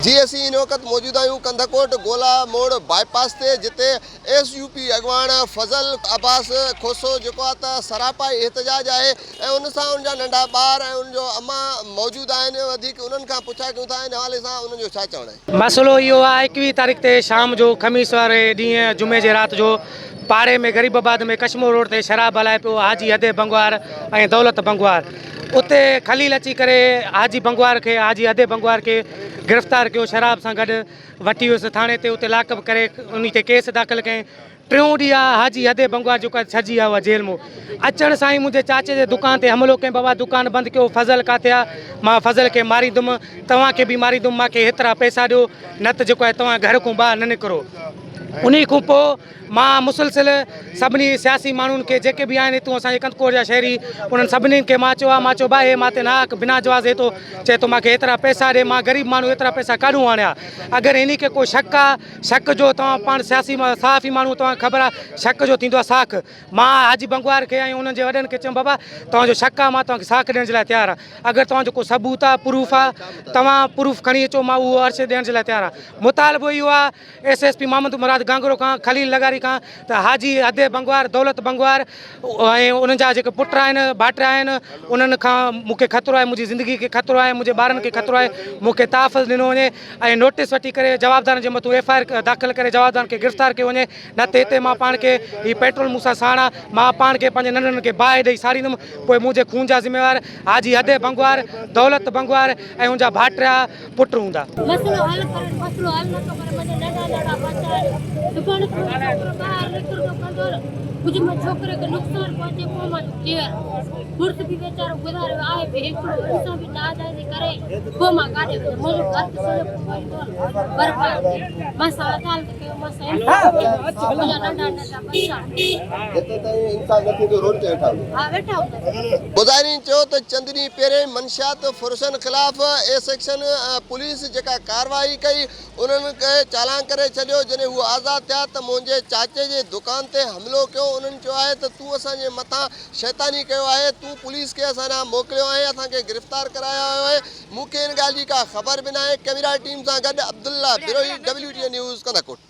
جي اسين هن وقت موجود آهيون ڪنڌڪوٽ گولا موڙ باء پاس تي جتي ايس يو پي اڳواڻ فضل عباس کوسو جيڪو آهي ته سراپا احتجاج آهي ۽ ان سان ان جا ننڍا ٻار ۽ ان جو اما موجود آهن وڌيڪ انهن کان پڇا ڪيون ٿا ان حوالي سان انهن جو ڇا چوڻ آهي. مسئلو اهو آهي 21 تاريخ تي شام جو خميس واري ڏينهن جمعي جي رات جو پاڙي ۾ غريب آباد ۾ ڪشمور روڊ تي شراب هلائي پيو حاجي هدي بنگوار ۽ دولت بنگوار اتي خليل اچي ڪري حاجي بنگوار کي حاجي ادي بنگوار کي گرفتار ڪيو شراب سان گڏ وٺي ويس ٿاڻي تي اتي لاڪ اپ ڪري انهي تي ڪيس داخل ڪيائين ٽيون ڏينهن آ حاجي ادي بنگوار جيڪو آهي ڇڏجي آيو آهي جيل مون اچڻ سان ئي منهنجي چاچي جي دڪان تي حملو ڪيائين بابا دڪان بند ڪيو فضل ڪاٿي آ مان فضل کي ماريندم توهان کي به ماريندم مان کي هيترا پئسا ڏيو نه ته جيڪو آهي توهان گهر کان ٻاهر نه نڪرو انهي کان پوء مان مسلسل سڀني سياسي ماڻهن کي جيڪي به آهن هتون اسان جي ڪنڌڪوٽ جا شهري انهن سڀني کي مان چيو آهي مان چيو ڀاء هي مان تي ناحق بنا جواز هي ٿو چئي ٿو مان کي هيترا پئسا ڏي مان غريب ماڻهو ايترا پئسا ڪاڏهون آڻيان اگر هن کي ڪو شڪ آهي شڪ جو توهان پاڻ سياسي صحافي ماڻهو توهان کي خبر آهي شڪ جو ٿيندو آهي ساک مان حاجي بنگوار کي ۽ انهن جي وڏن کي چيم بابا توهان جو شڪ آهي مان توهان کي ساک ڏيڻ جي لاء تيار آهيان اگر توهان جو ڪو ثبوت آهي پروف آهي توهان پروف کڻي اچو مان اهو عرش ڏيڻ جي لاء تيار آهيان مطالبو اهو آهي S S P Muhammad Murad Gangro کان خليل لغاري کان ته حاجي ادي بنگوار دولت بنگوار ۽ انهن جا جيڪي پٽ آهن ڀائٽيا آهن انهن کان مون کي خطرو آهي منهنجي زندگي کي خطرو آهي منهنجي ٻارن کي خطرو آهي مون کي تحفظ ڏنو وڃي ۽ نوٽيس وٺي ڪري جوابدارن جي مٿو ايف I R داخل ڪري جوابدارن کي گرفتار ڪيو وڃي نه ته هتي مان پاڻ کي هي پيٽرول مون سان ساڻ آهي مان پاڻ کي پنهنجي ننڍڙن کي باهه ڏئي ساڙيندم پوء منهنجي خون جا ذميوار حاجي ادي بنگوار دولت بنگوار ۽ ان جا ڀائٽيا پٽ هوندا. مسئلو حل ڪرن مسئلو حل نٿو ڪري منهنجا ننڍا ننڍا ٻچا آهن سڀاڻي ته منهنجو ڇوڪرو ٻاهر نڪرندو ڪندو نه ڪجهه منهنجي ڇوڪري کي نقصان پهچي پوء مان ڪير مڙس به ويچارو گذاري ويو آهي به هڪڙو ان سان به ناجائزي ڪري پوء مان ڪاڏي وڃان منهنجو گهر ته سڄو پوء برباد ٿي مان سان عدالت ڪيو مان سان انصاف ڪيو منهنجا ننڍا ننڍا ٻچا جيتري تائين انصاف نه ٿيندو روڊ تي ويٺا هوندا. ها ويٺا هونداسين. مظاهرين چيو ته چند ڏينهن پهرين منشيات فروشن خلاف اي سيڪشن پوليس جيڪا ڪارروائي ڪئي انهن کي چالان ڪري ڇڏيو جڏهن هو آزاد ٿيا ته منهنجي چاچي جي دڪان تي حملو ڪيو انهن چيو آهي ته تون اسان جي مٿان شيطاني ڪيو آهي تون پوليس کي اسان ڏانهن موڪليو آهي اسان کي گرفتار ڪرايو آيو آهي مون کي ان ڳالهه جي ڪا خبر به ناهي ڪئميرا ٽيم سان گڏ Abdullah Brohi W T N news Kandhkot.